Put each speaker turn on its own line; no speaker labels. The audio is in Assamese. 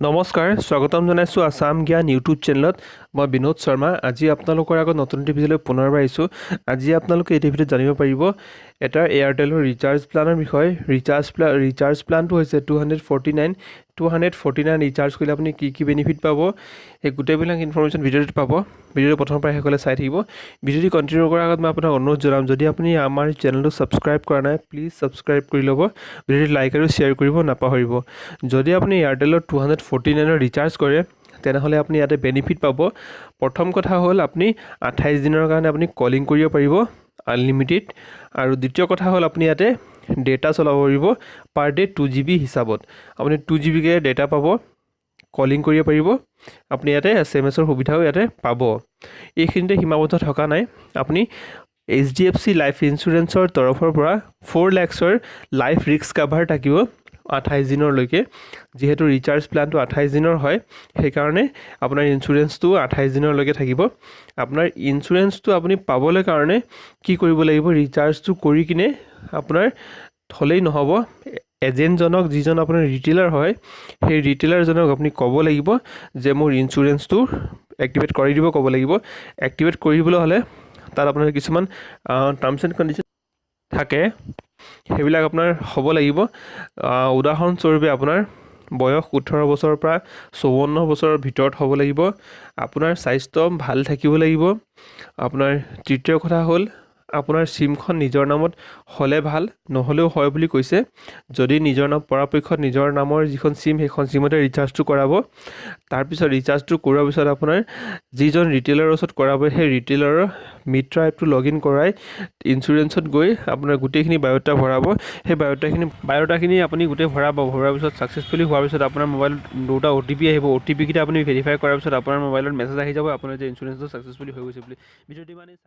নমস্কাৰ, স্বাগতম জনাইছোঁ আছাম জ্ঞান ইউটিউব চেনেলত। মই বিনোদ শৰ্মা। আজি আপোনালোকৰ আগত নতুন এটি ভিডিঅ'লৈ পুনৰবাৰ আহিছোঁ। আজি আপোনালোকে এইটো ভিডিঅ'ত জানিব পাৰিব এটা এয়াৰটেলৰ ৰিচাৰ্জ প্লানৰ বিষয়ে। ৰিচাৰ্জ প্লানটো হৈছে 249। 249 ৰিচাৰ্জ কৰিলে আপুনি কি কি বেনিফিট পাব, এই গোটেইবিলাক ইনফৰ্মেশ্যন ভিডিঅ'টোত পাব। ভিডিঅ'টো প্ৰথমৰ পৰা শেষলৈ চাই থাকিব। ভিডিঅ'টি কণ্টিনিউ কৰাৰ আগত মই আপোনাক অনুৰোধ জনাম, যদি আপুনি আমাৰ চেনেলটো ছাবস্ক্ৰাইব কৰা নাই, প্লিজ ছাবস্ক্ৰাইব কৰি ল'ব। ভিডিঅ'টো লাইক আৰু শ্বেয়াৰ কৰিব নাপাহৰিব। যদি আপুনি এয়াৰটেলৰ 249ৰ ৰিচাৰ্জ কৰে, তেনেহ'লে আপুনি ইয়াতে বেনিফিট পাব। প্ৰথম কথা হ'ল, আপুনি 28 দিনৰ কাৰণে আপুনি কলিং কৰিব পাৰিব আনলিমিটেড। আৰু দ্বিতীয় কথা হ'ল, আপুনি ইয়াতে ডেটা চলাব পাৰিব পাৰ ডে' 2 জিবি হিচাপত। আপুনি 2 জিবিকৈ ডেটা পাব, কলিং কৰিব পাৰিব, আপুনি ইয়াতে এছএমএছৰ সুবিধাও ইয়াতে পাব। এইখিনিতে সীমাবদ্ধ থকা নাই। আপুনি এইচডিএফচি লাইফ ইঞ্চুৰেঞ্চৰ তৰফৰ পৰা 4 লেক্সৰ লাইফ ৰিস্ক কাভাৰ থাকিব 28 দিনলৈকে। যিহেতু ৰিচাৰ্জ প্লানটো 28 দিনৰ হয়, সেইকাৰণে আপোনাৰ ইঞ্চুৰেঞ্চটো 28 দিনলৈকে থাকিব। আপোনাৰ ইঞ্চুৰেঞ্চটো আপুনি পাবলৈ কাৰণে কি কৰিব লাগিব? ৰিচাৰ্জটো কৰি কিনে আপোনাৰ থ'লেই নহ'ব। এজেণ্টজনক, যিজন আপোনাৰ ৰিটেইলাৰ হয়, সেই ৰিটেইলাৰজনক আপুনি ক'ব লাগিব যে মোৰ ইঞ্চুৰেঞ্চটো এক্টিভেট কৰি দিব ক'ব লাগিব। এক্টিভেট কৰিবলৈ হ'লে তাত আপোনাৰ কিছুমান টাৰ্মছ এণ্ড কণ্ডিশ্যন থাকে, সেইবিলাক আপোনাৰ হ'ব লাগিব। উদাহৰণস্বৰূপে, আপোনাৰ বয়স 18 বছৰৰ পৰা 54 বছৰৰ ভিতৰত হ'ব লাগিব, আপোনাৰ স্বাস্থ্য ভাল থাকিব লাগিব, আপোনাৰ তৃতীয় কথা হ'ল আপোনাৰ চিমখন নিজৰ নামত হ'লে ভাল, নহ'লেও হয় বুলি কৈছে। যদি নিজৰ নাম, পৰাপক্ষত নিজৰ নামৰ যিখন চিম, সেইখন চিমতে ৰিচাৰ্জটো কৰাব। তাৰপিছত ৰিচাৰ্জটো কৰোৱাৰ পিছত আপোনাৰ যিজন ৰিটেইলাৰৰ ওচৰত কৰাব, সেই ৰিটেইলাৰৰ মিত্ৰা এপটো লগ ইন কৰাই ইঞ্চুৰেঞ্চত গৈ আপোনাৰ গোটেইখিনি বায়'ডাটা ভৰাব। সেই বায়'ডাটাখিনি আপুনি গোটেই ভৰাব। ভৰোৱাৰ পিছত, ছাকচেছফুলি হোৱাৰ পিছত আপোনাৰ মোবাইলত দুটা অ'টিপি আহিব। অ'টিপিকেইটা আপুনি ভেৰিফাই কৰাৰ পিছত আপোনাৰ মোবাইলত মেছেজ আহি যাব আপোনাৰ যে ইঞ্চুৰেঞ্চটো ছাকচেছফুলি হৈ গৈছে বুলি। ভিডিঅ'টো ইমানেই।